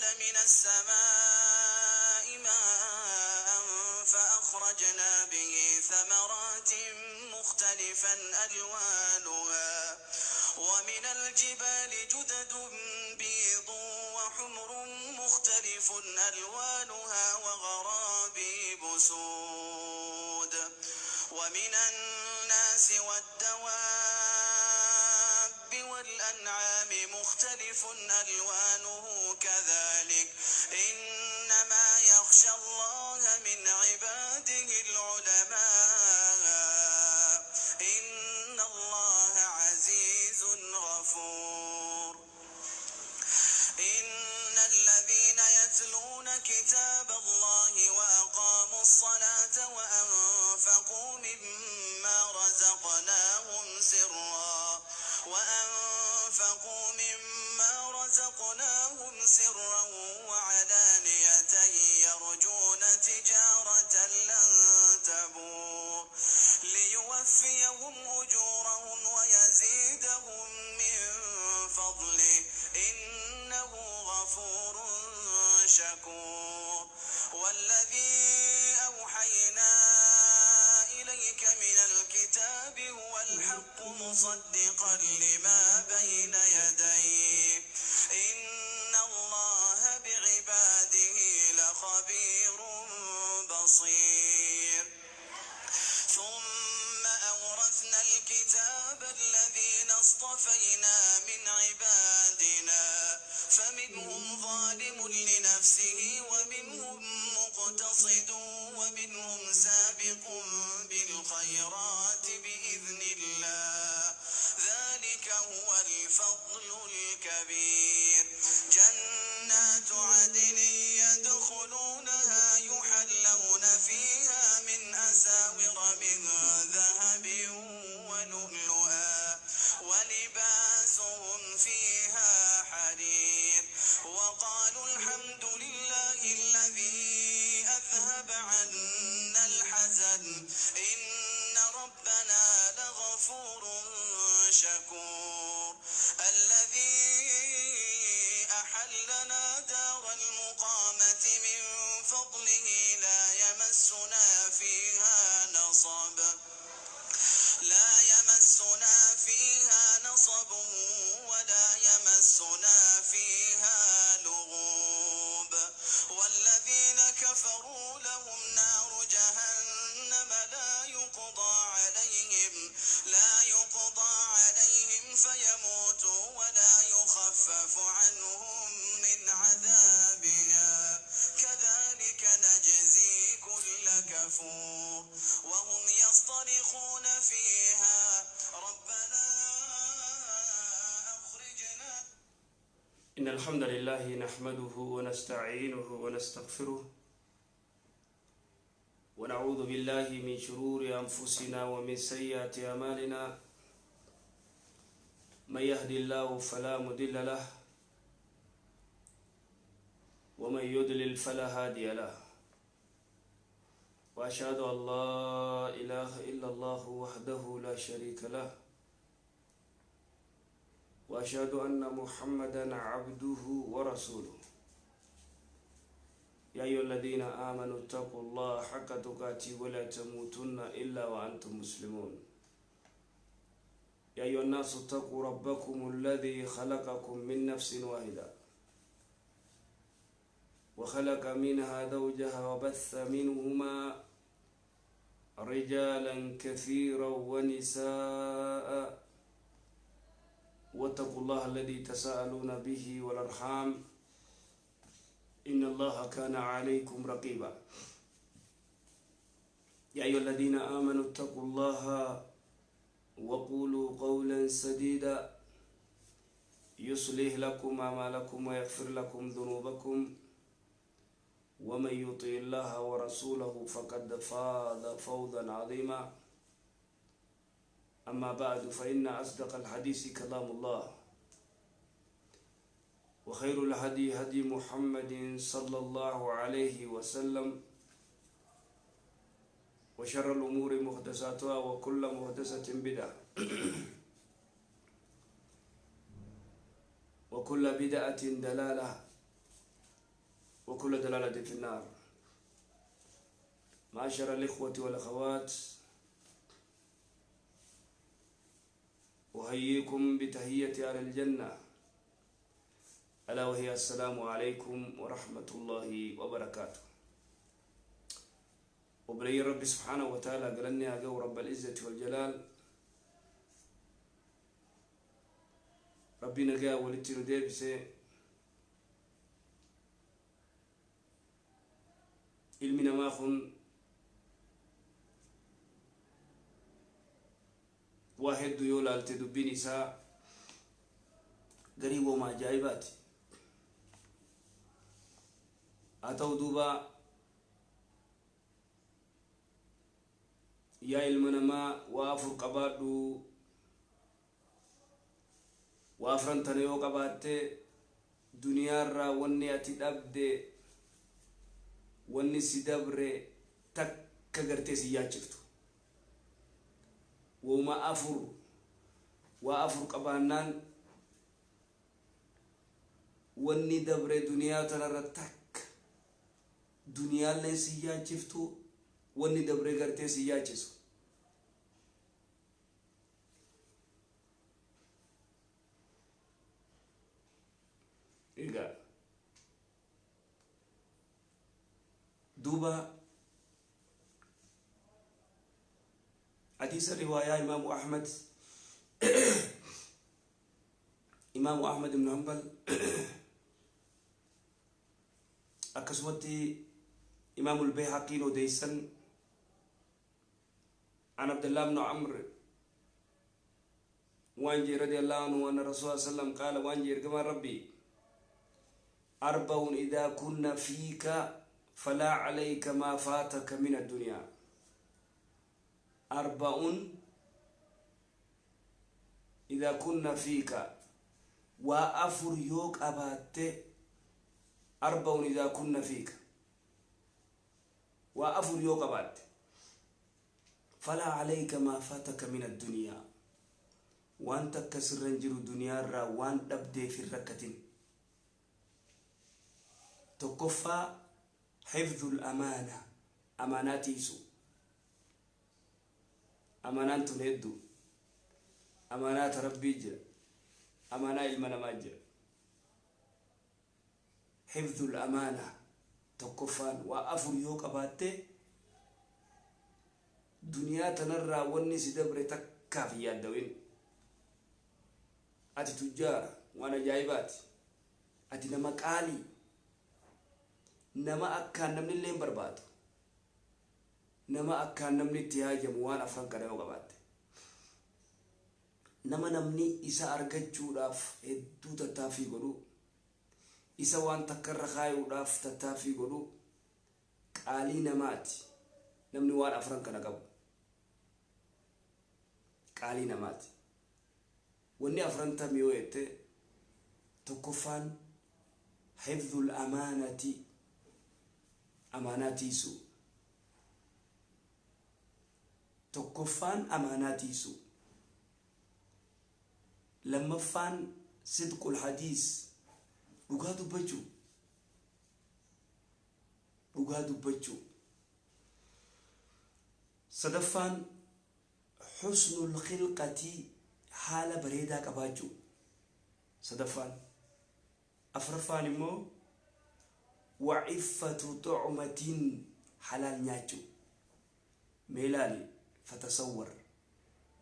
أنزل من السماء ماء فأخرجنا به ثمرات مختلفا ألوانها ومن الجبال جدد بيض وحمر مختلف ألوانها وغرابيب سود ومن الناس والدواب والأنعام مختلف ألوانه كذلك إنما يخشى الله من عباده العلماء إن الله عزيز غفور. إن الذين يتلون كتاب الله وأقاموا الصلاة وأنفقوا مما رزقناهم سرا وعلانية يرجون تجارة لن تبور ليوفيهم أجورهم ويزيدهم من فضله إنه غفور شكور. والذي أوحينا إليك من الكتاب هو الحق مصدقا لما بين يديه إن الله بعباده لخبير بصير. ثم أورثنا الكتاب الذين اصطفينا من عبادنا فمنهم ظالم لنفسه ومنهم مقتصد ومنهم سابق بالخيرات بإذن الله ذلك هو الفضل الكبير. جنات عدن يدخلونها يحلون فيها من أساور من ذهب ولؤلؤا ولباسهم فيها حرير. وقالوا الحمد لله الذي أذهب عنا الحزن إن ربنا لغفور شكور. الذي أحلنا دار المقامة من فضله لا يمسنا فيها نصب ولا يمسنا فيها لغوب. والذين كفروا لهم نار جهنم لا يقضى عليهم فيموتوا ولا يخفف عنهم من عذابها كذلك نجزي كل كفور. وهم يصطرخون فيها ربنا أخرجنا. إن الحمد لله نحمده ونستعينه ونستغفره ونعوذ بالله من شرور أنفسنا ومن سيئات أعمالنا. من يهدي الله فلا مضل له ومن يضلل فلا هادي له، وأشهد أن لا إله إلا الله وحده لا شريك له، وأشهد أن محمدا عبده ورسوله. يا أيها الذين آمنوا اتقوا الله حق تقاته ولا تموتن إلا وأنتم مسلمون. يا أيها الناس اتقوا ربكم الذي خلقكم من نفس واحدة وخلق منها زوجها وبث منهما رجالا كثيرا ونساء، واتقوا الله الذي تساءلون به والأرحام إن الله كان عليكم رقيبا. يا أيها الذين آمنوا اتقوا الله وقولوا قولا سديدا يصلح لكم أعمالكم ويغفر لكم ذنوبكم، ومن يطع الله ورسوله فقد فاز فوزا عظيما. أما بعد، فإن أصدق الحديث كلام الله، وخير الهدي هدي محمد صلى الله عليه وسلم، وشر الأمور محدثاتها وكل محدثة بدعة وكل بدعة دلالة وكل دلالة في النار. معاشر الإخوة والأخوات، أحييكم بتحية أهل الجنة، ألا وهي السلام عليكم ورحمة الله وبركاته. وبلي ربي سبحانه وتعالى قالني أقو رب العزة والجلال ربي نقا ولتي نديبسي ilmi namaa kun waa hedduu yoo laalte dubbiin isaa garii wooma ajaa'ibaati. Haa ta'u duuba, yaa ilma namaa, waa afur qabaadhu, waa afran tana yoo qabaatte duniyaarraa wanni ati dhabde, wanni si dabre takka gartee si yaachiftu. Wooma afur, waa afur qabaannaan wanni dabre duniyaa tanarra takka duniyaallee si yaachiftu, wanni dabre gartee si yaachisu. Egaa duuba hadiisa riwaayaa Imaamu Ahmad, Imaamu Ahmad ibn Hanbal, akkasumatti Imaamul Bayhaqiin odeessan, عن عبد الله بن عمرو waan jee رضي الله عنه أن الرسول صلى الله عليه وسلم قال، waan jee ergamaan Rabbii: أربع إذا كن فيك فلا عليك ما فاتك من الدنيا. أربع إذا كن فيك، waa afur yoo qabaatte، أربع إذا كن فيك، waa afur yoo qabaatte، فلا عليك ما فاتك من الدنيا، waan takka sirra hin jiru duniyaarraa waan dhabdeef hin rakkatin. Tokkoffaa, حفظ الأمانة، amaanaa tiisu. Amaanaan tun hedduu, amaanaa ta Rabbii jira, amaanaa ilma namaa jira. حفظ الأمانة tokkoffaan, waa afur yoo qabaatte duniyaa tanarraa wanni si dabre takkaaf hin yaaddawin. Ati tujjaara, waan ajaa'ibaati, ati nama qaalii, nama akkaan namni illee hin barbaadu, nama akkaan namni itti haajamu. Waan afran kana yoo qabaatte, nama namni isa argachuudhaaf hedduu tattaaffii godhu, isa waan takkarra kaayuudhaaf tattaaffii godhu, qaalii namaati. Namni waan afran kana qabu qaalii namaati. Wanni afran tam yoo jette, tokkoffaan حفظ الأمانة، amaanaa tiisu. Tokkoffaan amaanaa tiisu. Lammaffaan صدق الحديث، dhugaa dubbachuu, dhugaa dubbachuu. Sadaffaan حسن الخلقة، haala bareedaa qabaachuu sadaffaan. Afraffaan immoo وعفة طعمة، halaal nyaachuu. Mee ilaali, فتصور,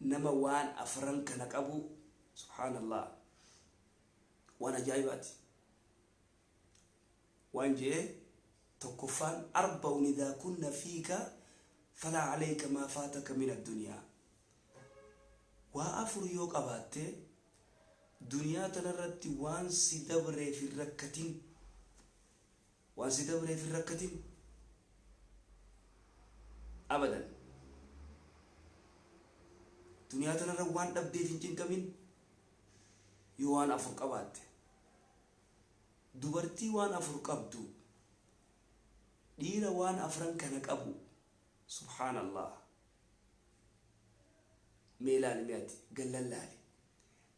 nama waan afran kana qabu, سبحان الله, waan ajaa'ibaati. Waan jee tokkoffaan أربع إذا كن فيك فلا عليك ما فاتك من الدنيا. Waa afur yoo qabaatte duniyaa tanarratti waan si dabreef hin rakkatin, waan si dabreef hin rakkatin abadan. Duniyaa tanarra waan dhabdeef hin cinqamin yoo waan afur qabaatte. Dubartii waan afur qabdu, dhiira waan afran kana qabu, سبحان الله. Mee ilaali, mi'ati gallan laali,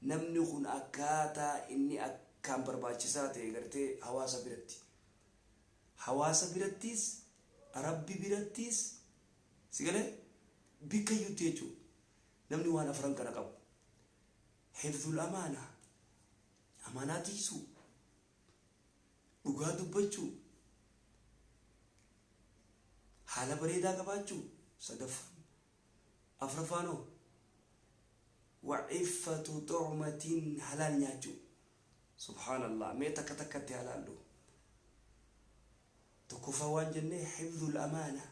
namni kun akkaataa inni akkaan barbaachisaa ta'e gartee hawaasa biratti. Hawaasa birattis, Rabbi birattis, si galee bikkayyutti jechuudha. Namni waan afran kana qabu. Hifzul amaanaa, amaanaa tiisuu, dhugaa dubbachuu, haala bareedaa qabaachuu sadaffaan. Afraffaan hoo? Waciffatu xu'matin halaal nyaachuu. Subhaanallah mee takka takkatti haa laallu. Tokkoffaa waan jennee hifzul amaana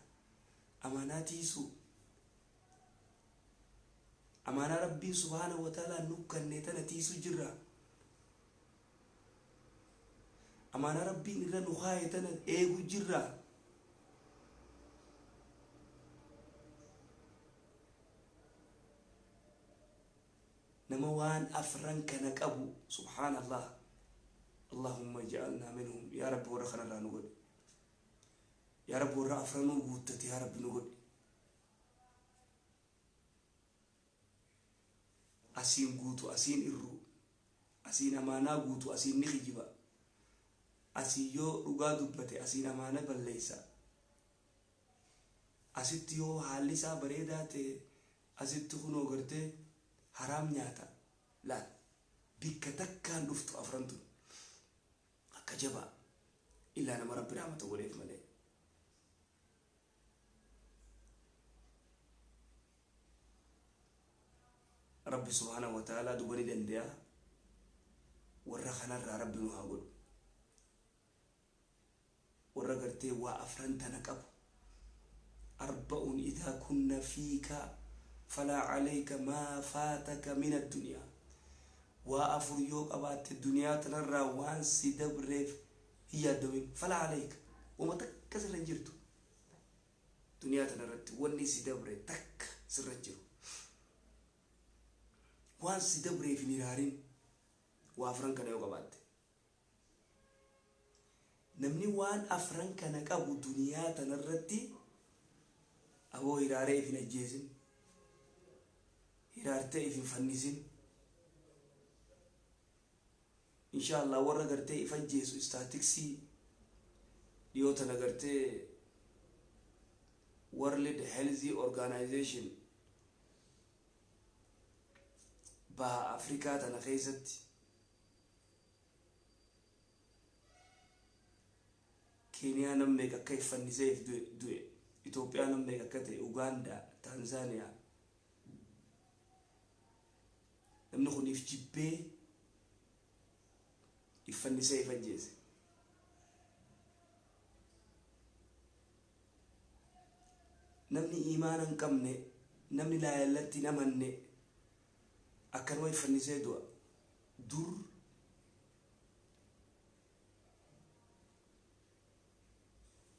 amaanaa tiisuu. Amaanaa Rabbiin subhaanahu wa ta'aalaa nu kanne tana tiisuu jirra. Amaanaa Rabbiin irra nu kaaye tana eegu jirra. Nama waan afran kana qabu subhaanallah Allahumma ij'alnaa minhum yaa Rabbi warra kanarraa nu godhi. Yaa Rabbi warra afranuu guuttate yaa Rabbi nu godhi. Asiin guutu asiin irruu. Asiin amaanaa guutu asiin ni kijiba. Asiin yoo dhugaa dubbate asiin amaana balleessa. Asitti yoo haalli isaa bareedaa ta'e asitti kunoo gartee haraam nyaata. Laal bikka takkaan dhuftu afran tun. Akka jabaa. Illaa nama Rabbi rahmata godheef malee. Rabbi subhaanahu wa ta'aalaa duba ni dande'a warra kanarraa Rabbi nu haa godhu. Warra gartee waa afran tana qabu. Arba'un idhaa kunna fiika falaa alayka maa faataka min addunyaa. Waa afur yoo qabaatte duniyaa tanarraa waan si dabreef hin yaaddawin. Falaa alayka. Wama takka sirra hin jirtu. Duniyaa tanarratti wanni si dabre takka sirra hin jiru. Waan si dabreef hin hiraarin. Waa afran kana yoo qabaatte. Namni waan afran kana qabu duniyaa tanarratti aboo hiraaree if hin ajjeesin. Hiraartee if hin fannisin. Inshaa Allah warra gartee if ajjeesu istaatiksii dhiyoo tana gartee World Health Organization baha Afrikaa tana keessatti Keeniyaa nam meeqa akka if fannisee if du'e, Itoophiyaa nam meeqa akka ta'e, Ugaandaa, Taanzaaniyaa. Namni kun if jibbee if fannisee if ajjeese. Namni iimaana hin qabne, namni laayallatti hin amanne akkanuma if fannisee du'a. Dur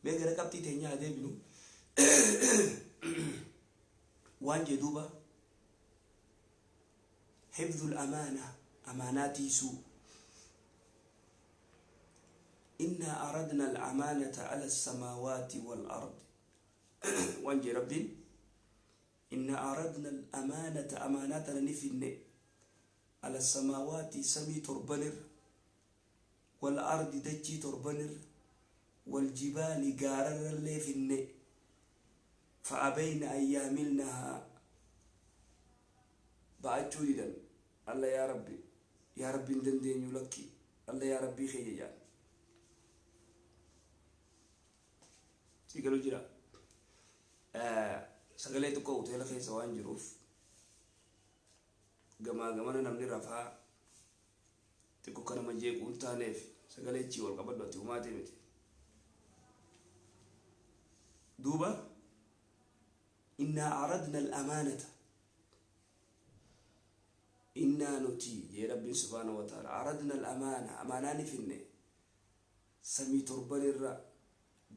Mee gara qabxii teenyaa haa deebinu. Waan jee duuba hifdhul amaana amaanaa tiisuu. Innaa aradna al-amaanata ala samaawaati wal ardi. Waan jee Rabbiin innaa aradna al-amaanata amaanaa tana ni finne ala samaawaati samii torbanirra wal ardi dachii torbanirra wal jibaali gaararrallee finne fa abayna an yahmilnahaa ba'achuu didan alla yaa rabbi yaa rabbi hin dandeenyu lakki alla yaa rabbii keeyya ja'an sii galu jira sagalee xiqqoo hoteela keessa waan jiruuf gamaa gamana namni rafaa Xiqqo akka nama jeequ hin taaneef sagalee achii ol qabadhu ati humaatii miti. Duuba innaa aradna al-amaanata innaa nuti jee Rabbiin subhaanahu wa ta'ala aradna al-amaana amaanaa ni finne samii torbanirra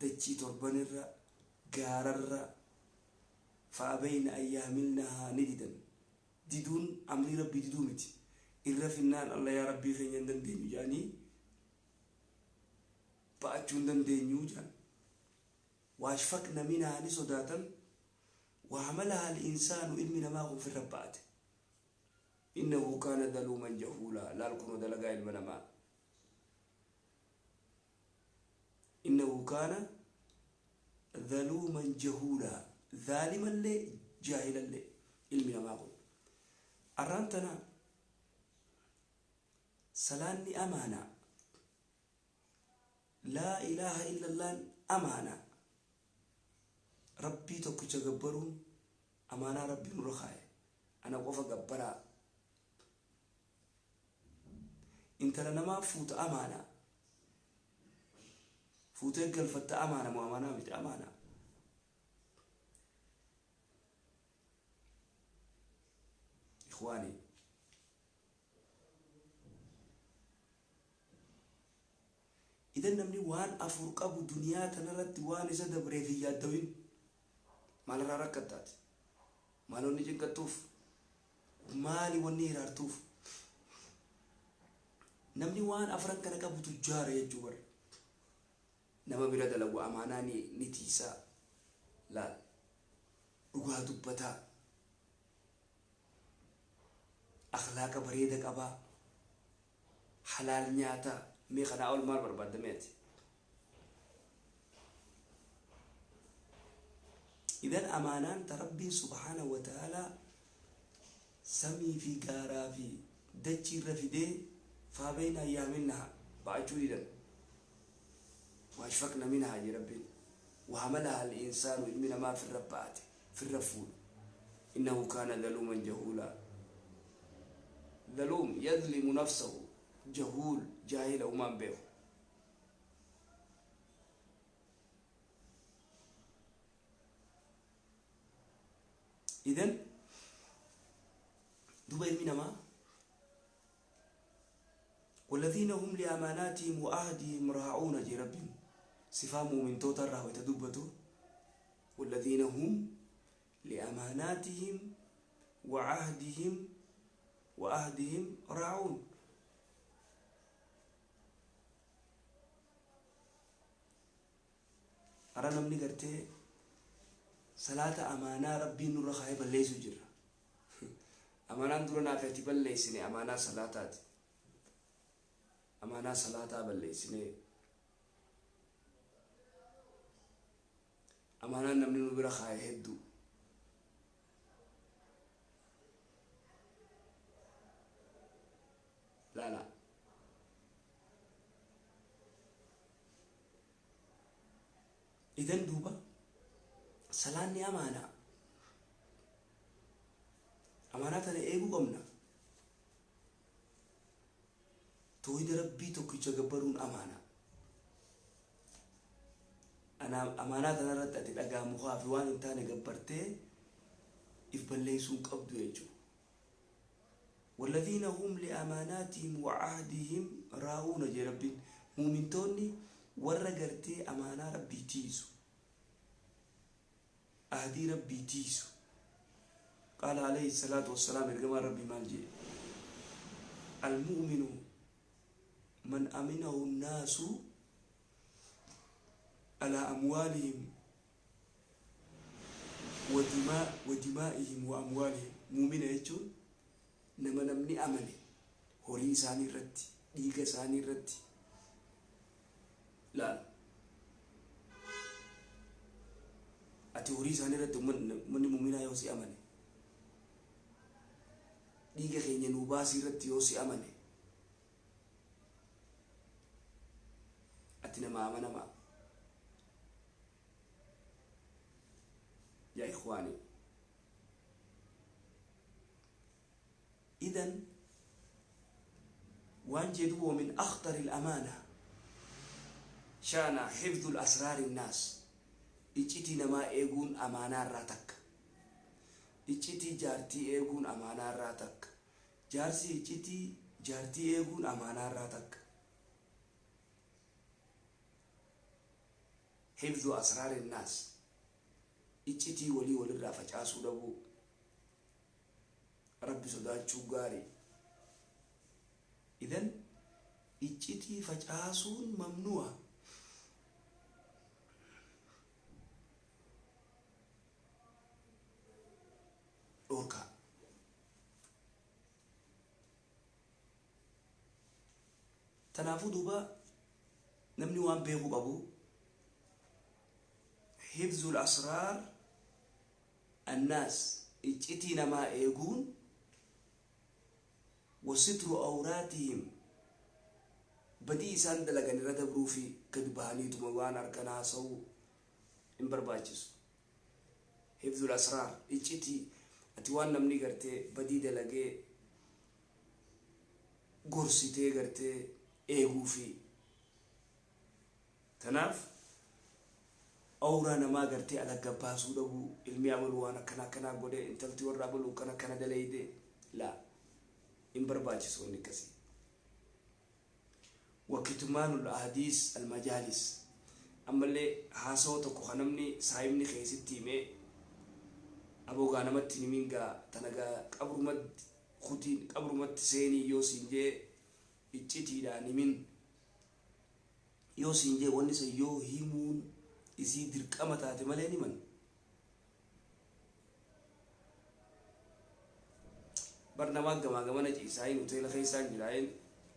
dachii torbanirra gaararra fa'abayna an yahmilnahaa ni didan Diduun amrii Rabbii diduu miti. Irra finnaan Allah yaa Rabbii keenya hin dandeenyu jedhanii ba'achuu hin dandeenyu jedhan. Waashfaqna minhaa ni sodaatan. Wahamalaha al-insaanu ilmi namaa kun firra ba'ate. Innahu kaana dhaluuman jahuulaa laal kunoo dalagaa ilma namaa. Innahu kaana dhaluuman jahuulaa, zaalimallee jaahilallee ilmi namaa kun. Arraan tana salaanni amaanaa, laa ilaaha illallaan amaanaa, Rabbii tokkicha gabbaruun amaanaa Rabbii nurra kaaye, ana qofa gabbaraa. Intala namaa fuuta amaanaa, fuutee galfatta amaana moo amaanaa miti? Amaanaa. Ikhwaanii, idan namni waan afur qabu duniyaa tanarratti waan isa dabreef hin yaaddawin. Maalirraa rakkattaati? Maal wanni cinqattuuf? Maali wanni hiraartuuf? Namni waan afran kana qabu tujjaara jechuu bar. Nama bira dalagu amaanaa ni tiisaa, laal, dhugaa dubbataa, akhlaaqa bareeda qabaa, halaal nyaataa. Mee kanaa ol maal barbaadda mee ati? Idan amaanaan ta Rabbiin subhaanahu wa ta'aalaa samii fi gaaraa fi dachii irra fidee, faabayna an yahmilnaha, ba'achuu didan, waashfaqna minhaa jee Rabbiin, wahamalaha al-insaanu, ilmi namaa firra ba'ate, firra fuudhe. Innahu kaana dhaluuman jahuulaa. Dhaluum yadlimu nafsahu, jahuul jaahila, humaan beeku. Idan duba ilmi namaa walladhiina hum liamaanaatihim wa ahdihim raa'uuna jee Rabbiin, sifaa muumintoota irraa wayta dubbatu, walladhiina hum liamaanaatihim wa ahdihim wa ahdihim raa'uun. Ara namni gartee salaata amaanaa Rabbiin nurra kaayee balleessuu jira. Amaanaan dura naaf ati balleessine amaanaa salaataati. Amaanaa salaataa balleessine. Amaanaan namni nu bira kaaye hedduu. Laala. Idan duuba salaanni amaanaa. Amaanaa tana eeguu qabna. Toohida Rabbii tokkicha gabbaruun amaanaa. Amaanaa tana irratti ati dhagaa, mukaa fi waan hin taane gabbartee if balleessuu hin qabdu jechuudha. Walladhiina hum li'amaanaatihim wa ahdihim raa'uuna jee Rabbiin. Muumintoonni warra gartee amaanaa Rabbii tiisu, ahdii Rabbii tiisu. Qaala alayhi salaatu wassalaam, ergamaan Rabbii maal jee? Almu'minu man aminahu nnaasu alaa amwaalihim wa dimaa'ihim wa amwaalihim. Mu'mina jechuun nama namni amane horii isaanii irratti, dhiiga isaanii irratti. Laal, ati horii isaanii irratti ummanni mu'minaa yoo si amane, dhiiga keenya nuu baasii irratti yoo si amane, ati nama amanamaa. Yaa ikhwaani, idan waan jee duuba, min akhtar الأمانة sha'na hifdhu الأسرار الناس, iccitii namaa eeguun amaanaa irraa takka. Iccitii jaartii eeguun amaanaa irraa takka. Jaarsi iccitii jaartii eeguun amaanaa irraa takka. Hifdhu asraar innaas, iccitii walii walirraa facaasuu dhabuu, Rabbi sodaachuu gaarii. Idan iccitii facaasuun mamnu'a, dhorkaa. Tanaafuu duuba namni waan beekuu qabu Hifzul asraar annaas, iccitii namaa eeguun, wasitru awraatihim, badii isaan dalagan irra dabruu fi gad bahaniituma waan harkan haasa'uu hin barbaachisu. Hifzul asraar, iccitii ati waan namni gartee badii dalagee gorsitee gartee eeguu fi tanaaf awraa namaa gartee ala gabbaasuu dhabuu. Ilmi abaluu waan akkana akkanaa godhe, intalti warra abaluu akkana akkana dalayde, laa, hin barbaachisu wanni akkasii. Wakitmaanul ahadiis almajaalis, ammallee haasawa tokko kan namni saahibni keessatti himee, abogaa namatti hin himin gaa, tana gaa qabrumatti kutiin, qabrumatti seenii yoo siin jee, iccitiidhaan himin yoo siin jee, wanni san yoo himuun isii dirqama taate malee himan. Bar namaa gamaa gamana ciisaayin hoteela keessaan jiraayin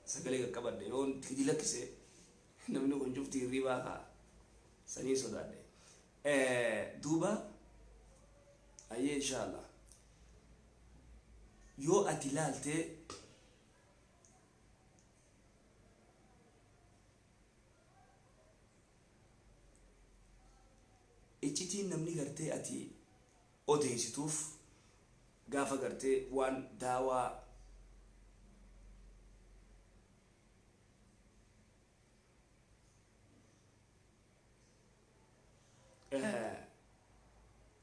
sagalee qaqqabadhe, yoon gadi lakkise namni kun cufti hirribaa kaa sanii sodaadhe. Duuba ayyee, inshallah, yoo ati laaltee iccitiin namni gartee ati odeessituuf gaafa gartee waan daawaa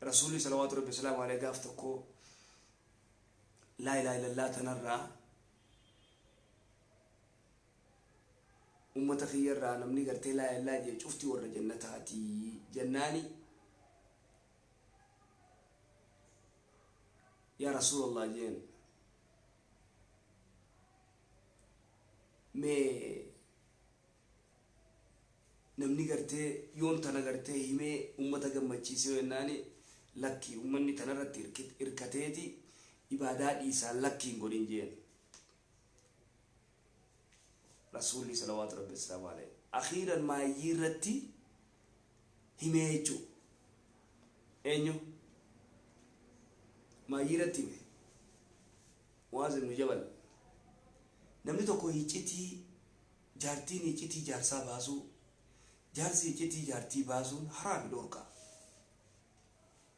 Rasuulli salawaatu rabbi salaamu alayhi gaaf tokko laa ilaaha illallah tanarraa ummata kiyyarraa namni gartee laa ilaaha jee cufti warra jannataati jennaani, yaa Rasuulallah jeen, mee namni gartee yoon tana gartee himee ummata gammachiisee jennaani, lakki, ummanni tanarratti hirkateeti ibaadaa dhiisaan, lakki, hin godhin jeen Rasuulli salawaatu rabbi wasalaamu alayhi. Akhiiran maayyii irratti himee jechuu. Eenyu maayyii irratti hime? Mu'aaz ibnu Jabal. Namni tokko iccitii jaartiin, iccitii jaarsaa baasuu, jaarsi iccitii jaartii baasuun haraami, dhorkaa.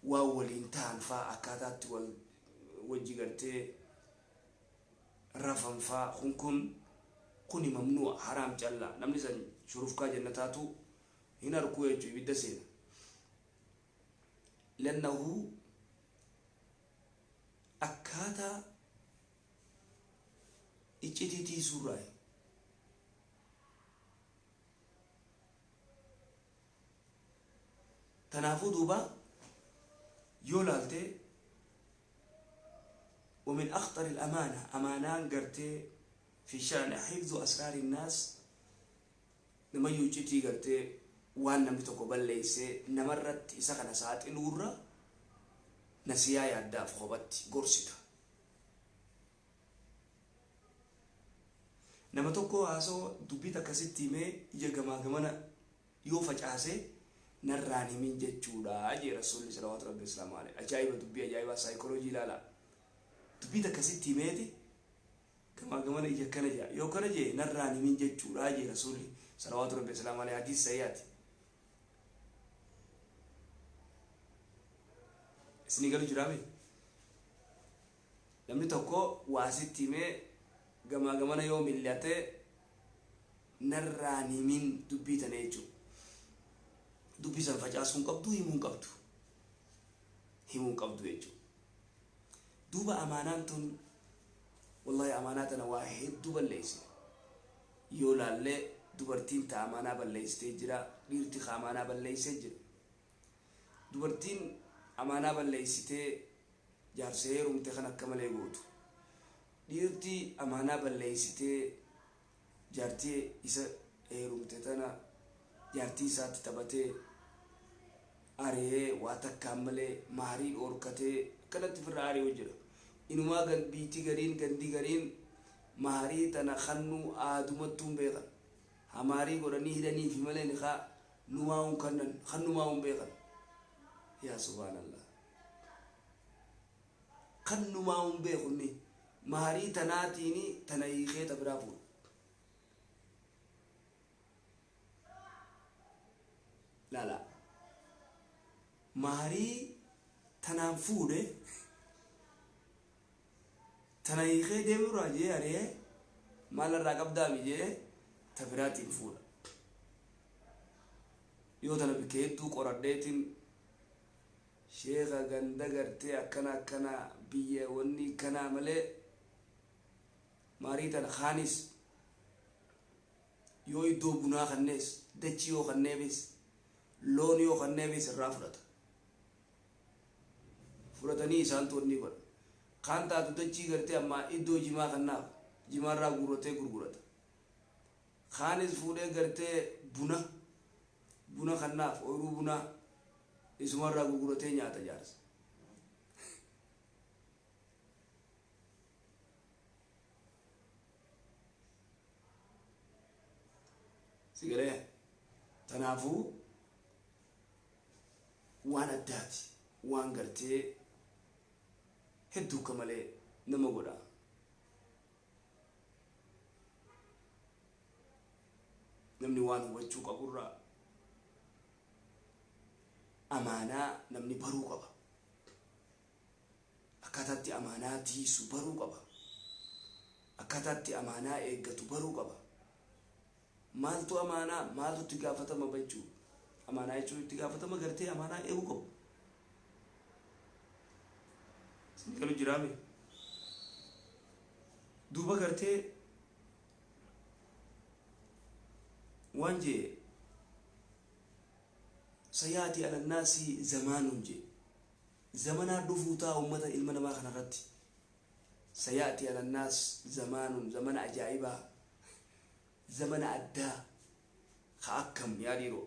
Waan waliin ta'an faa, akkaataatti wal wajji gartee rafan faa, kun kun kuni mamnu'a, haraam callaa. Namni san shurufkaa jannataatu hin arkuu jechuu, ibidda seena. Lannahu akkaataa iccitii tiisuurraayi. Tanaafuu duuba yoo laalte, ومن أخطر الأمانة، amaanaan gartee في شأن حفظ أسرار الناس، namayyuu iccitii gartee waan namni tokko balleessee namarratti isa kana saaxiluurra nasiyaa yaaddaaf kophatti gorsita. Nama tokko haasoo dubbii takka sitti himee ija gamaa gamana yoo facaase, narraan himin jechuudha jee Rasuulli salawaatu rabbi islaamu alayhi. Ajaa'iba, dubbii ajaa'ibaa, saayikooloojii ilaala. Dubbii takka sitti himeeti gamaa gamana ija akkana jea, yoo kana jee narraan himin jechuudha jee Rasuulli salawaatu rabbi islaamu alayhi. Hadiis sahihaati. Isinii galu jiraame? Namni tokko waa sitti himee gamaa gamana yoo mil'ate, narraan himin dubbii tana jechuudha. Dubbii san facaasuu hin qabdu, himuu hin qabdu. Himuu hin qabdu jechuudha. Duuba amaanaan tun, wallahi, amaanaa tana waa hedduu balleessine. Yoo laallee dubartiin ta amaanaa balleessitee jira, dhiirti ka amaanaa balleessee jira. Dubartiin amaanaa balleessitee jaarsa heerumte kan akka malee gootu. Dhiirti amaanaa balleessitee jaartii isa heerumte tana jaartii isaatti taphatee ari'ee, waa takkaan malee maarii dhoorkatee akkanatti ofirraa ari'u jira. Inumaa biitii gariin, gandi gariin maarii tana kannuu aadumattuu hin beekan. Hamaarii godhanii hidhanii fi malee nikaa numaa hun kannan kannumaa hun beekan. Yaa subhaanallah. Kannumaa hin beekunni maharii tanaatiini tana hiikee ta biraa fuudha. Laala. Maharii tanaan fuudhe tana hiikee deemurraa jee ari'ee maal irraa qabdaami jee ta biraatiin fuudha. Yoo tana bikka hedduu qoradheetiin sheeka ganda gartee akkana akkana biyya wanni kanaa malee maharii tana kaanis yoo iddoo bunaa kannees dachii yoo kanneefis loon yoo kanneefis irraa fudhata. Fudhatanii isaantu wanni godha. Kaan taatu dachii gartee ammaa iddoo jimaa kannaaf jimaarraa guurratee gurgurata. Kaanis fuudhee gartee buna kannaaf ooyiruu bunaa isumarraa gurguratee nyaata jaarsa. Sigalee tanaafuu waan addaati waan gartee hedduu akka malee nama godha. Namni waan hubachuu qaburraa amaanaa namni baruu qaba. Akkaataatti amaanaa tiisu baruu qaba. Akkaataatti amaanaa eeggatu baruu qaba. Maaltu amaanaa maaltu itti gaafatama jechuu amaanaa jechuun itti gaafatama gartee amaanaa eeguu qabu. Isin galu jiraame. Duuba gartee waan jee sayaati alannaasi zamaanuun jee zamanaa dhufuu taa ummata ilma namaa kanarratti sayaati alannaas zamaanuun zamana ajaa'ibaa zamana addaa ka akkam yaa dhiiroo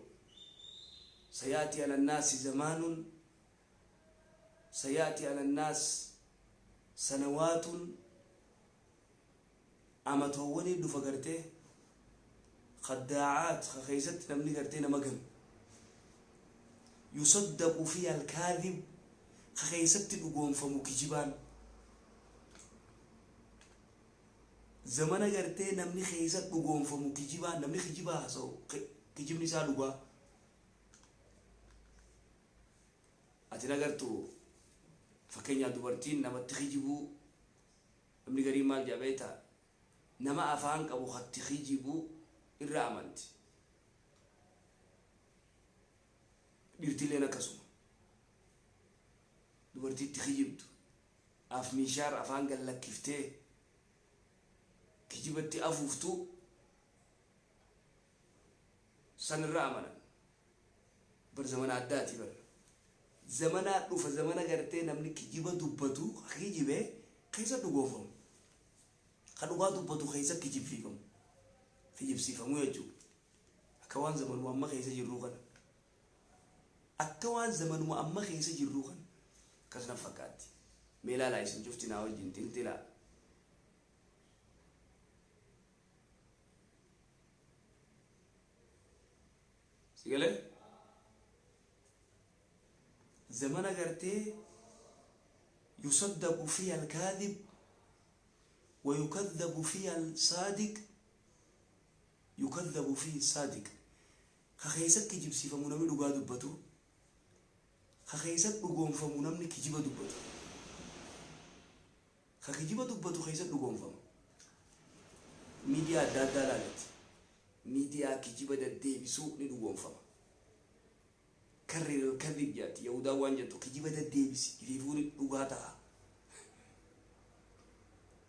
sayaati alannaasi zamaanuun sayaati alannaas sanawaatun amatoowwanii dhufa gartee khaddaacaat ka keessatti namni gartee nama ganu yusaddaqu fiiha alkaadhib ka keessatti dhugoonfamu kijibaan zamana gartee namni keessa dhugoonfamu kijibaan namni kijibaa haasa'u kijibni isaa dhugaa ati nagartu fakkeenyaaf dubartiin namatti kijibuu namni garii maal jedha beektaa nama afaan qabu hatti kijibuu irra amanti dhiirtilleen akkasuma dubartiitti kijibdu af miishaar afaan gallakkiftee kijibatti afuuftu san irra amanan bar zamana addaati bar zamana dhufa zamana gartee namni kijiba dubbatu kijibee keessa dhugoofamu ka dhugaa dubbatu keessa kijibsiifamu kijibsiifamu jechuudha akka waan zamanuma amma keessa jirruu kana akka waan zamanuma amma keessa jirruu kana akkasuma fakkaatti mee ilaalaa isin cufti naa wajjin xinxilaa sigalee zamana gartee yusaddaqu fiiha alkaadhib ويكذب فيها الصادق يكذب فيه الصادق ka keessatti kijibsiifamu namni dhugaa dubbatu ka keessatti dhugoonfamu namni kijiba dubbatu ka kijiba dubbatu keessatti dhugoonfama miidiyaa adda addaa ilaaletti miidiyaa kijiba deddeebisuu ni dhugoonfama karri kadhib jaatti yahudaa waan jettu kijiba deddeebisi ifiifuu ni dhugaa ta'a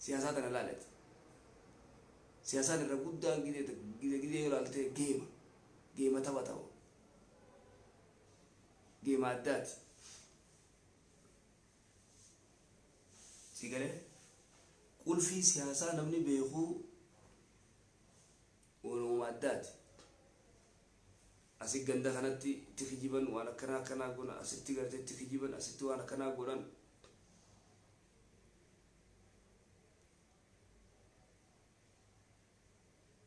siyaasaa tana ilaaletti siyaasaan irra guddaan gide gide ilaalte geema geema tapha ta'u geema addaati si galee qulfii siyaasaa namni beekuu waanuma addaati asi ganda kanatti itti kijiban waan akkanaa akkanaa godhan asitti gartee itti kijiban asitti waan akkanaa godhan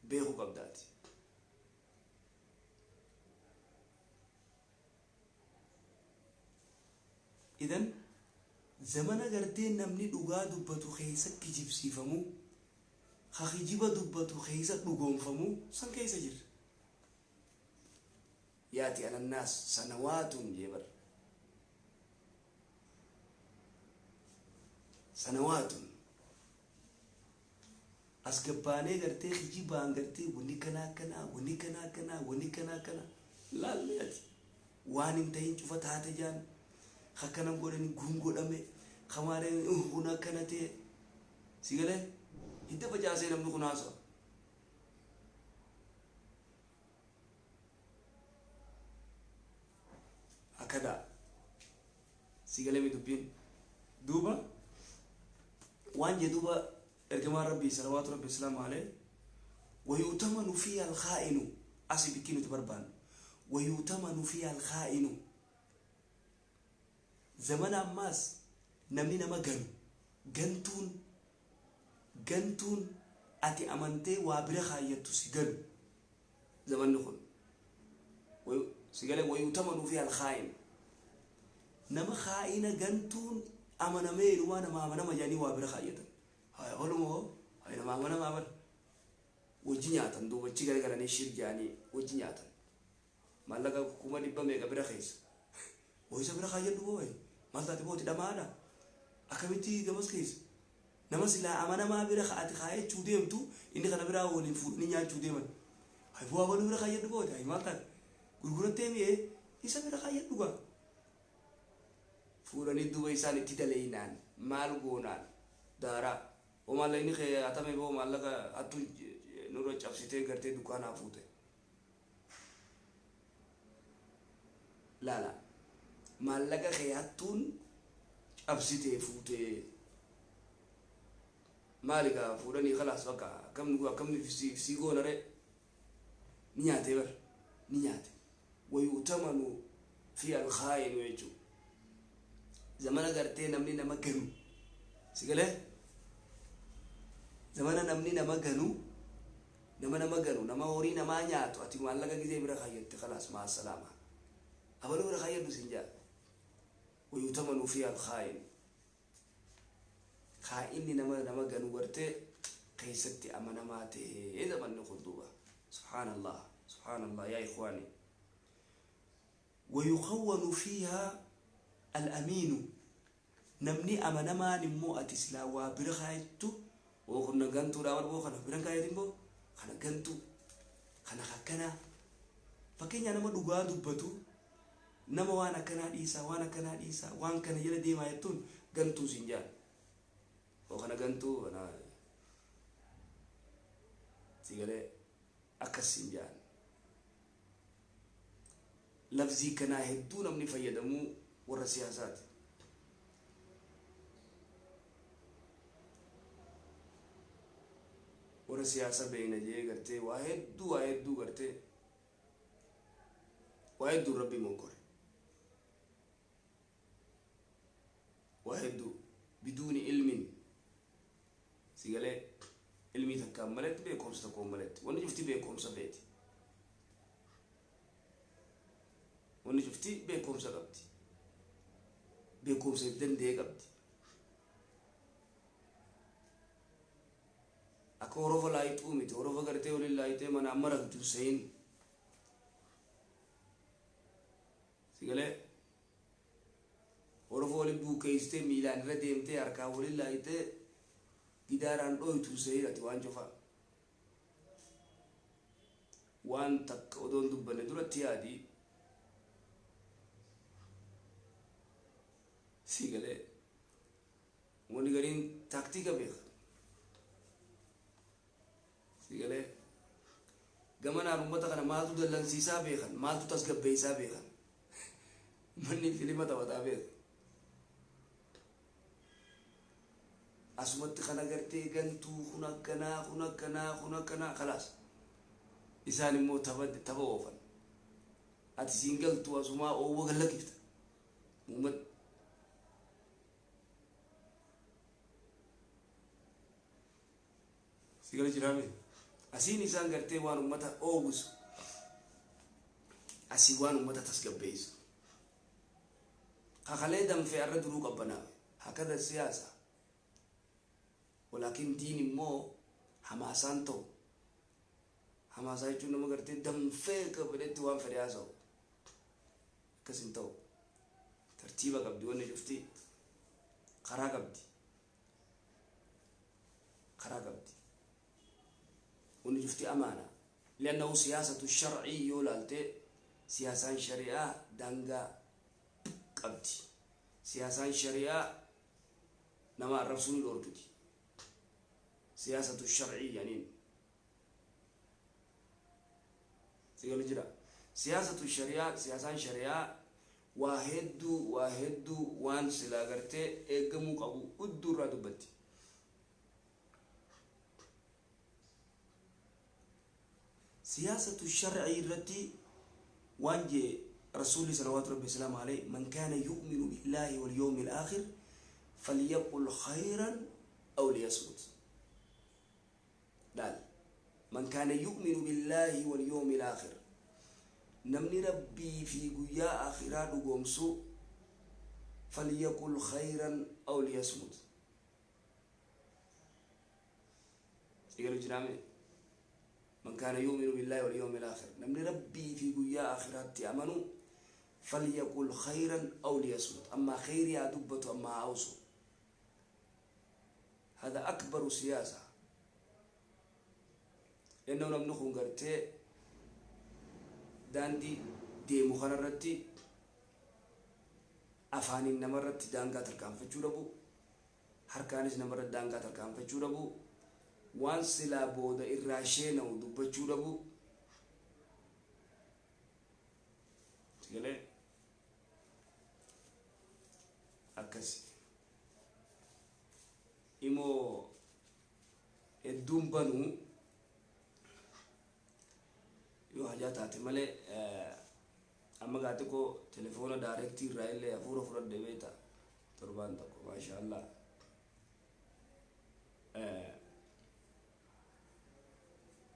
beekuu qabdaati. Idan zamana gartee namni dhugaa dubbatu keessa kijibsiifamu, ka kijiba dubbatu keessa dhugoomfamu san keessa jirra. Yaati alannaas sanawaatun jee bar. Sanawaatun as gabbaanee gartee kijibaan gartee wanni kanaa akkanaa, wanni kanaa akkanaa, wanni kanaa akkanaa laallee ati waan hin ta'in cufa taate jaan akkana godhani gun godhame kamaareen kun akkana ta'e si galee hidda facaasee namni kun haasawa. Akkadaa si galee mi dubbiin? Duuba waan jee duuba ergamaan Rabbii salawaatu Rabbi islaamu alee wayuutamanu fi alkhaa'inu asi bikkii nuti barbaannu wayuutamanu fi alkhaa'inu. Zamana ammaas namni nama ganu, gantuun, gantuun ati amantee waa bira kaayyattu si ganu. Zamanni kun si galee wayuutamanu fi alkhaa'in, nama khaa'ina gantuun amanamee inumaa nama amanama jedhanii waa bira kaayyatan. Haya waluma hoo haya nama amanamaa bar wajji nyaatan, duuba achi garagalanii shir jedhanii wajji nyaatan. Maallaqa 100,000 meeqa bira keessa hoo isa bira kaayyadhu boo maal taate booti dhamaadha akkamitti gamas keessa nama silaa amanamaa bira ati kaayachuu deemtu inni kana biraa waliin fuudhanii nyaachuu deeman. Hay bu'aa baluu bira kaayyadhu booti hay maal taate gurgurattee mi'ee isa bira kaayyadhu gaa. Fuudhanii duuba isaan itti daleeynaan maal goonaan daaraa hoo maallaqni kee hatame boo maallaqa hattu nurra cabsitee gartee dukkaanaa fuute. Laala maallaqa kee hattuun cabsitee fuutee maali gaa fuudhanii kalaas bakka akkam akkamni sii goona ree ni nyaatee bar ni nyaate. Wayuutamanu fi alkhaa'inu jechuu zamana gartee namni nama ganu si galee zamana namni nama ganu, nama nama ganu, nama horii namaa nyaatu ati maallaqa gizee bira kaayyatte kalaas maa salaama abaluu bira kaayyadhu sin jaa. Wayuutamanu fi alkhaa'in, kaa'inni nama nama ganu gartee keessatti amanamaa ta'ee zamanni kun duuba. Subhaanallah, subhaanallah yaa ikhwaani. Wayukawwanu fiihaa al-amiinu, namni amanamaan immoo ati silaa waa bira kaayattu oo kun gantuudha bar boo kana biran kaayatin boo kana gantuu kana akkanaa. Fakkeenyaa nama dhugaa dubbatu, nama waan akkanaa dhiisaa, waan akkanaa dhiisaa, waan kana jala deemaa jettuun gantuu siin jaan oo kana gantuu kana si galee akkas siin jaan. Lafzii kanaa hedduu namni fayyadamuu warra siyaasaati. Warra siyaasa beeyna jee gartee waa hedduu, waa hedduu gartee waa hedduu Rabbi mokkore waa hedduu biduuni ilmin si galee ilmii takkaan maletti beekumsa tokkoon maletti wanni cufti beekumsa feeti, wanni cufti beekumsa qabdi, beekumsa if danda'e qabdi. Akka horofa laayixuu miti, horofa gartee waliin laayixee mana amma ragdu hin seyin si galee horofa waliin buukeessitee miilaan irra deemtee harkaan waliin laayixee gidaaraan dhooytu hin seyin. Ati waan cufaa waan takka odoon dubbanne duratti yaadi si galee wani gariin taaktika beeka si galee gamanaan ummata kana maaltu dallansiisaa beekan, maaltu tasgabbeessaa beekan, manni filima taphataa beeka. Asumatti kana gartee gantuu kun akkanaa kun akkanaa kun akkanaa kalaas isaan immoo tapha tapha oofan ati siin galtu asumaa oowwa gallakifta uummata si gala jiraame. Asiin isaan gartee waan ummata oowwisu, asii waan ummata tasgabbeessu. Kakalee danfee arra duruu qabbanaawe. Hakada siyaasa. Walaakin diin immoo hamaasaan ta'u. Hamaasaa jechuun nama gartee danfee akka fedhetti waan fedhe haasa'u. Akkas hin ta'u. Tartiiba qabdi wanni cufti. Karaa qabdi. Karaa qabdi. Wanni cufti amaana. Li'annahu siyaasatu shar'ii yoo laalte, siyaasaan shari'aa daangaa qabdi. Siyaasaan shari'aa nama arrabsuu ni dhoorkiti. Siyaasatu shar'ii jedhaniin. Si galu jira. Siyaasatu shari'aa, siyaasaan shari'aa waa hedduu, waa hedduu waan silaa gartee eeggamuu qabu hudduu irraa dubbatti. Siyaasatu shar'ii irratti waan jee Rasuulli salawaatu rabbi wasalaamu alayhi: man kaana yu'minu billaahi wal yawmil aakhir falyaqul khayran aw liyasmut. Laal, man kaana yu'minu billaahi wal yawmil aakhir, namni Rabbii fi guyyaa aakhiraa dhugoomsu, falyaqul khayran aw liyasmut. Eegalu jiraame. Man kaana yu'minu billaahi wal yawmil aakhir, namni Rabbii fi guyyaa aakhiraatti amanu, falyaqul khayran aw liyasmut, ammaa khayrii haa dubbatu, ammaa haa hawsu. Hada akbaru siyaasa. Lannoo namni kun gartee daandii deemu kanarratti afaaniin namarratti daangaa tarkaanfachuu dhabu, harkaanis namarratti daangaa tarkaanfachuu dhabu, waan silaa booda irraa sheena'u dubbachuu dhabu. Sigalee akkasi imoo hedduun banuu yoo hajaa taate malee. Amma gaa xiqqoo telefoona daarektii irraa illee hafuura fudhadhe beekta, torbaan tokko, maashaallah.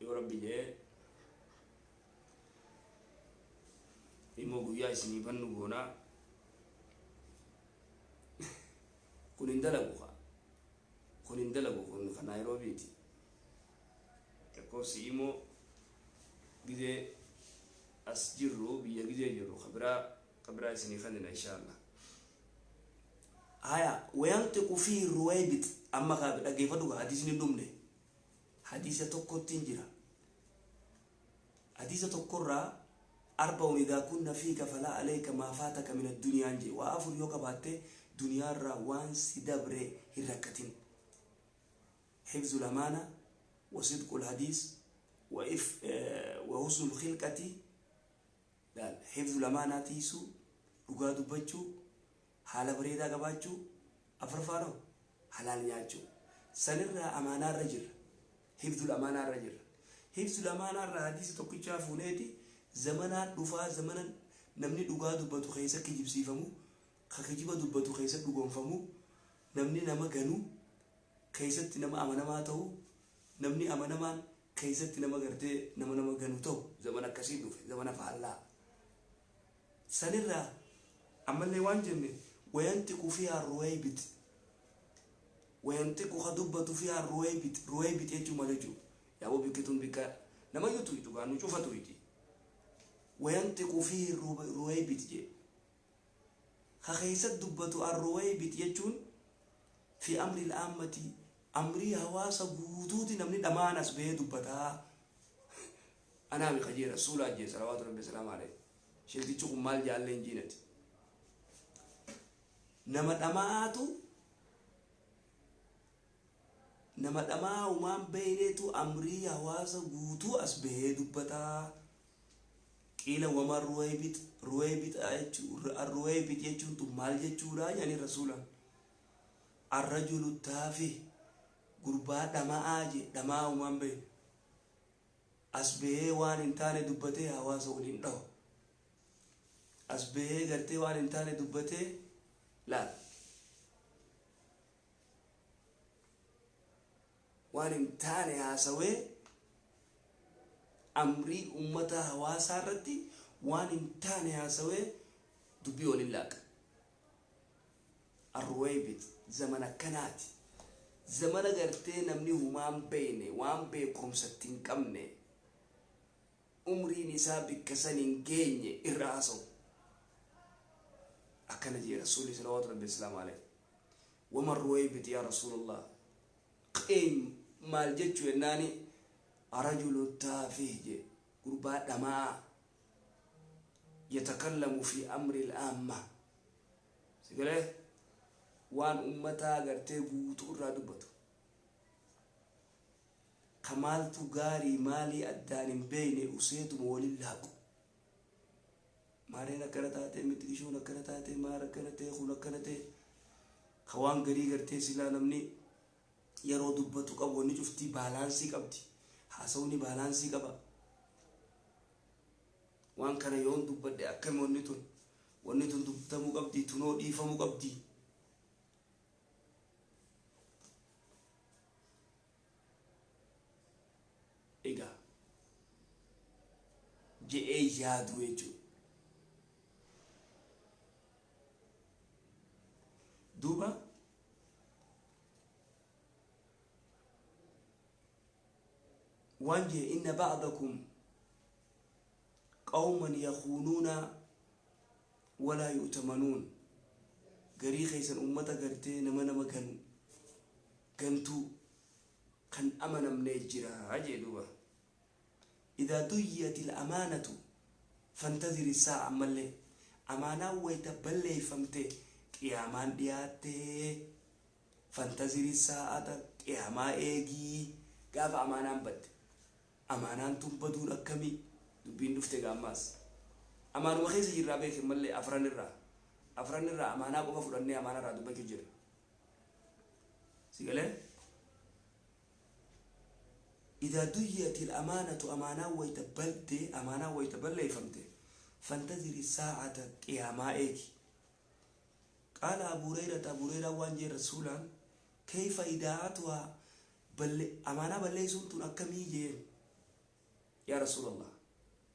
Yoo Rabbi jee immoo guyyaa isinii bannu goonaa. Kun hin dalagu kaa, kun hin dalagu, kun ka Naayiroobiiti. Lakkoofsi immoo gizee as jirru, biyya gizee jirru, ka biraa, ka biraa isinii kennina inshaallah. Haya, wayantiqu fiihi ruwaybit. Amma kaa dhaggeeffadhu kaa, hadiisni hin dhumne. Hadiisa tokkotti hin jira. Hadiisa tokkorraa: arba'un idaa kunna fiika falaa alayka maa faataka min addunyaan jee. Waa afur yoo qabaatte duniyaarraa waan si dabre hin rakkatin: hifzul amaana wa sidqul hadiis wa if wa husnul khilqati. Laal, hifzul amaanaa tiisuu, dhugaa dubbachuu, haala bareedaa qabaachuu, afuraffaanoo halaal nyaachuu. Sanirraa amaanaarra jirra, hifzul amaanaarra jirra. Hifzul amaanaarraa hadiisa tokkichaa fuuneeti. Zamanaan dhufaa, zamana namni dhugaa dubbatu keessa kijibsiifamu, ka kijiba dubbatu keessa dhugoomfamu, namni nama ganu keessatti nama amanamaa ta'u, namni amanamaan keessatti nama gartee nama ganu ta'u. Zamana akkasii dhufe, zamana faallaa sanirraa. Ammallee waan jenne: wayantiqu fiihaa ruwaybit. Wayantiqu, ka dubbatu, fiihaa ruwaybit. Ruwaybit jechuun maal jechuu? Yaaboo, bikkituun bikka namayyuu tuytu gaa, nu cufa tuyti. Wayantiqu fiihi ruwaybit jee, ka keessa dubbatu. Arruwaybit jechuun fi amri al'aammati, amrii hawaasa guutuuti namni dhamaan as bahee dubbataa. Anaami kajee Rasuulaa jee salawaatu rabbi salaamu alayhi. Sheektichi kun maal jaallee hin jiinati. Nama dhama'aatu, nama dhamaa umaan beeyneetu amrii hawaasa guutuu as bahee dubbataa. Qiila wama ruwaybit? Ruwaybit jechuun, arruwaybit jechuun tun maal jechuudha jedhanii Rasuulaan. Arrajulu taafih, gurbaa dhama'aa jee, dhama'aa umaan beeyne as bahee waan hin taane dubbatee hawaasa waliin dhahu, as bahee gartee waan hin taane dubbatee. Laal, waan hin taane haasawee, amrii ummata hawaasaa irratti waan hin taane haasawee dubbii waliin laaqa. Arruweybit zamana akkanaati. Zamana gartee namni humaan beeyne, waan beekumsatti hin qabne, umriin isaa bikka san hin geenye irra haasa'u. Akkana jee Rasuulli salawaatu rabbi islaamu alayhi. Wama ruweybit yaa Rasuulallah? Qeem maal jechuu jennaani, arajulu taafih jee, gurbaa dhama'aa, yatakallamu fi amri al-aamma. Si galee? Waan ummataa gartee guutuu irraa dubbatu. Ka maaltu gaarii maalii addaan hin beeyne useetuma walin laaqu. Maareen akkana taatee, mixqishoon akkana taatee, maar akkana ta'e, kun akkana ta'e. Ka waan garii gartee silaa namni yeroo dubbatu qabu, wanni cuftii balance qabdi. Haasawni balance qaba. Waan kana yoon dubbadhe akkami? Wanni tun dubbatamuu qabdi, tunoo dhiifamuu qabdi. Egaa je'ee yaadu jechuudha. Duuba waan jee, inna ba'dakum qawman yakuunuuna walaa yu'tamanuun. Garii keessan ummata gartee nama ganu, gantuu kan amanamnee jira jee. Duuba idaa duyyiyat il amaanatu fantaziri saa'a. Ammallee amaanaan wayta balleeyfamte qiyaamaan dhiyaattee. Fantaziri saa'ata, qiyaamaa eegii. Gaafa amaanaan badde, amaanaan tun baduun akkamii dubbiin dhufte? Gaammaas amaanuma keessa jirraa beekin mallee afran irraa amaanaa qofa fudhannee amaanaa irraa dubbachuu jira. Si galee? Idaa duyyiyat il amaanatu, amaanaan wayta badde, amaanaan wayta balleeyfamte, fantaziri saa'ata, qiyaamaa eegi. Qaala Abu Hurayrata, Abu Hurayraa waan jeen Rasuulaan, kayfa idaa'atuhaa? Balle amaanaa balleeysuun tun akkamii jeen yaa Rasuulallah?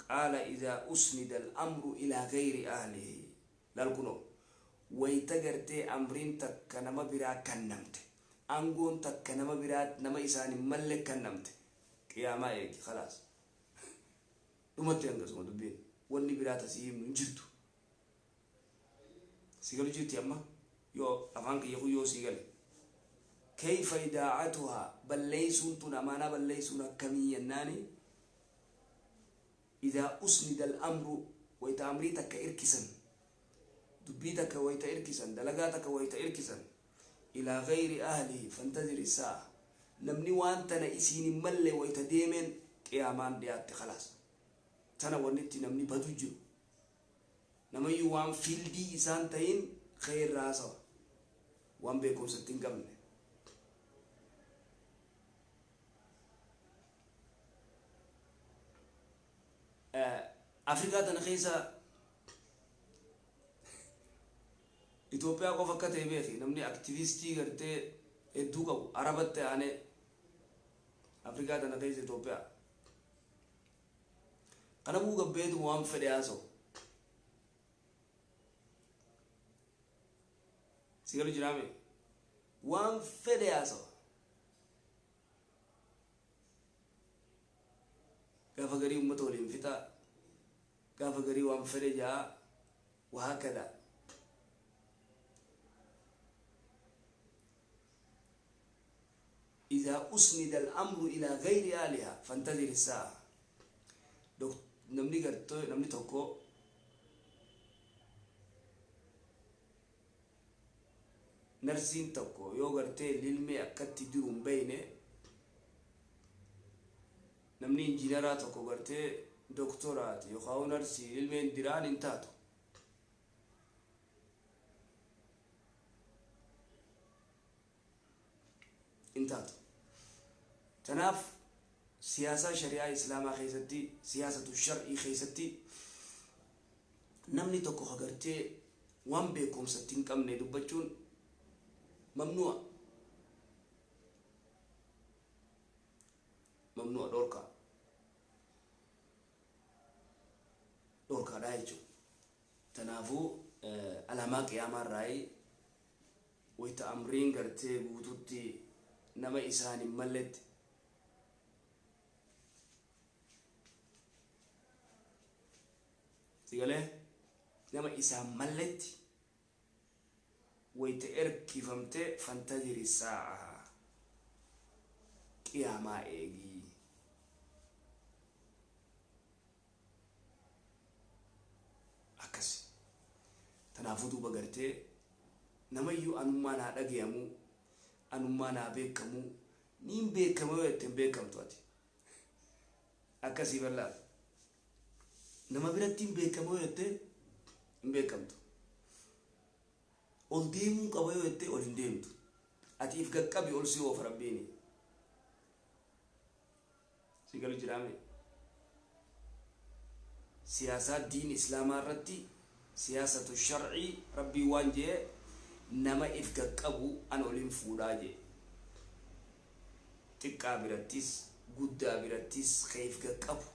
Qaala idaa usnida al-amru ilaa gayri ahlihi. Laal, kunoo wayta gartee amriin takka nama biraa kennamte, aangoon takka nama biraa, nama isaan hin malle kennamte, qiyaamaa eegi. Khalaas, dhumatti hangasuma dubbiin. Wanni biraa tasii himnu hin jirtu. Si galu jirti amma yoo afaan kiyya kun yoo sii gale? Kayfa idaa'atuhaa? Balleeysuun tun, amaanaa balleeysuun akkamii jennaani, idaa usnida al-amru, wayta amrii takka irkisan, dubbii takka wayta irkisan, dalagaa takka wayta irkisan, ilaa gayri ahlihi fantaziri saa'a. Namni waan tana isiin hin malle wayta deemeen qiyaamaan dhiyaatte. Khalaas, tana wannitti namni badu jiru. Namayyuu waan field isaan ta'in ka'ee irraa haasawa, waan beekumsatti hin qabne. Afrikaa tana keessa Itoophiyaa qofa akka ta'e beeki. Namni activist gartee hedduu qabu Arabatti aanee Afrikaa tana keessa Itoophiyaa. Kanaafuu gabbeetuma waan fedhe haasa'u. Si galu jiraame? Waan fedhe haasawa. Gaafa garii uummata waliin fixaa, gaafa garii waan fedhe ja'a, wahaakada. إذا أسند الأمر إلى غير أهلها فانتظر الساعة. Namni gartee namni tokko narsiin tokko yoo gartee lilmee akkatti diru hin beeyne, namni injiinaraa tokko gartee doktoraati yookaan narsii lilmeen diraan hin taatu. Hin taatu. Tanaaf siyaasaa shari'aa islaamaa keessatti, siyaasatu shar'ii keessatti, namni tokko hagartee waan beekumsatti hin qabne dubbachuun mamnu'a. Mamnu'a, dhorkaa. Dhorkaadha jechuudha. Tanaafuu alaamaa qiyaamaa irraa Wayta amriin gartee guututti nama isaan hin malletti si galee nama isaan malletti wayta erkifamte fantadiri saa'a qiyaamaa eegii. Akkasi. Tanaafuu duuba gartee namayyuu anummaan haa dhagayamuu, anummaan haa beekamuu, niin beekama yoo jette hin beekamtu ati. Akkasii bal'aa. Nama biratti hin beekama yoo jette hin beekamtu. Ol deemuu qaba yoo jette ol hin deemtu. Ati if qaqqabi ol si oofa Rabbiini. Si galu jiraame. Siyaasaa diin islaamaa irratti siyaasatu sharcii Rabbii waan jee nama if qaqqabu an olin fuudhaa jee. Xiqqaa birattis guddaa birattis ka if qaqqabu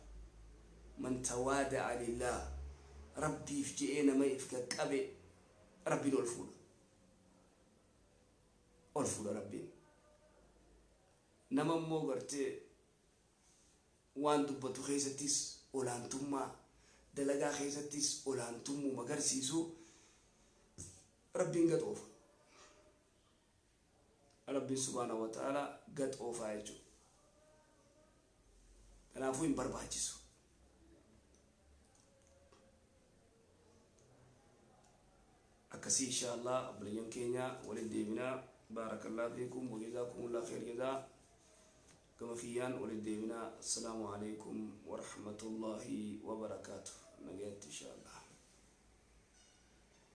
man tawaada'a lillah Rabbiif je'ee nama if qaqqabe Rabbiin ol fuudha. Ol fuudha Rabbiin. Nama immoo gartee waan dubbatu keessattis olaantummaa, dalagaa keessattis olaantummuma agarsiisu Rabbiin gad oofa. Rabbiin subhaanahu wa ta'ala gad oofaa jechuudha. Kanaafuu hin barbaachisu. Akkasii insha Allah obboleeyyan keenya walitti deebinaa. Baarakallahu fiikum wa jazaakumullahu khayr jazaa. Gama kiyyaan walitti deebinaa. Assalaamu alaikum wa rahmatullahi wa barakaatuh. Nagayatti insha Allah.